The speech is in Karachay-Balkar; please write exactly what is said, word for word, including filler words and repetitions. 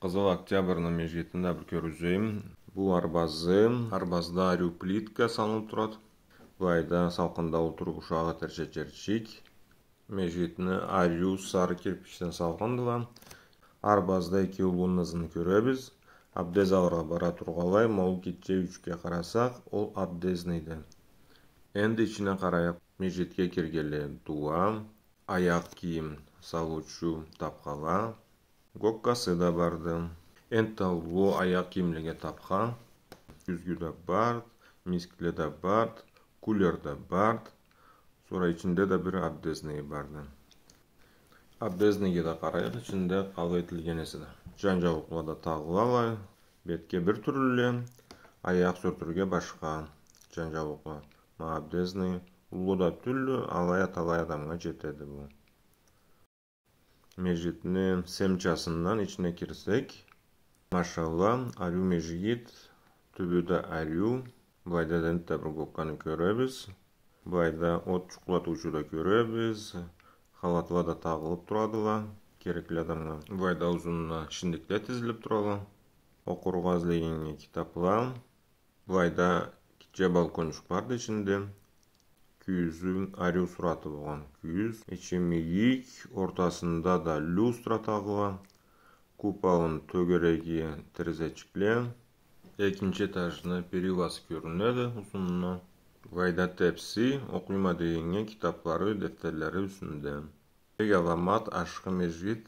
Къызыл Октябрны межгитин да бир кёргюзейим. Бу арбазы, арбазда ариу плитка салынып турады. Былайда салкъында олтуруп ушагъа этерча джерчик. Межгитни ариу сары кирпичден салгъандыла. Арбазда эки уллу нызны кёребиз. Абдез алыргъа бара тургъанлай, ма ол гитче юйчюкге къарасакъ, ол абдезныйды. Энди ичине къарайыкъ. Межгитге киргенлей дуа, аякъ кийим салыучу тапхала, гоккасы да барды. Энтта уллу аякъ кийимлеге тапха, кюзгю да барды, мискле да барды, кулер да барды. Сора ичинде да бир абдезныйы барды. Абдезныйге да къарайыкъ, ичинде къалай этилген эсе да. Джан джаулукъла да тагъылалай, бетге бир тюрлюле, аякъ сюртюрге башха джан джаулукъла. Ма абдезный уллу да тюлдю, алай а талай адамгъа джетеди бу. Межгитни семчасындан ичине кирсек, машалла, ариу межгит, тюбю да ариу. Былайда да энтта бир гокканы кёребиз. Былайда от джукълатыучу да кёребиз. Халатла да тагъылып турадыла керекли адамгъа. Былайда узунуна шиндикле тизилип турала. Окъургъа излегеннге китапла. Былайда гитче балкончукъ барды ичинде. Кюйюзю ариу сураты болгъан кюйюз. Ичи мийик, ортасында да люстра тагъыла. Куполун тёгереги терезечикле. Экинчи этажны периласы кёрюнеди узунуна. Былайда тепси, окъуйма дегеннге китаплары, дефтерлери юсюнде. Бек аламат ашхы межгит.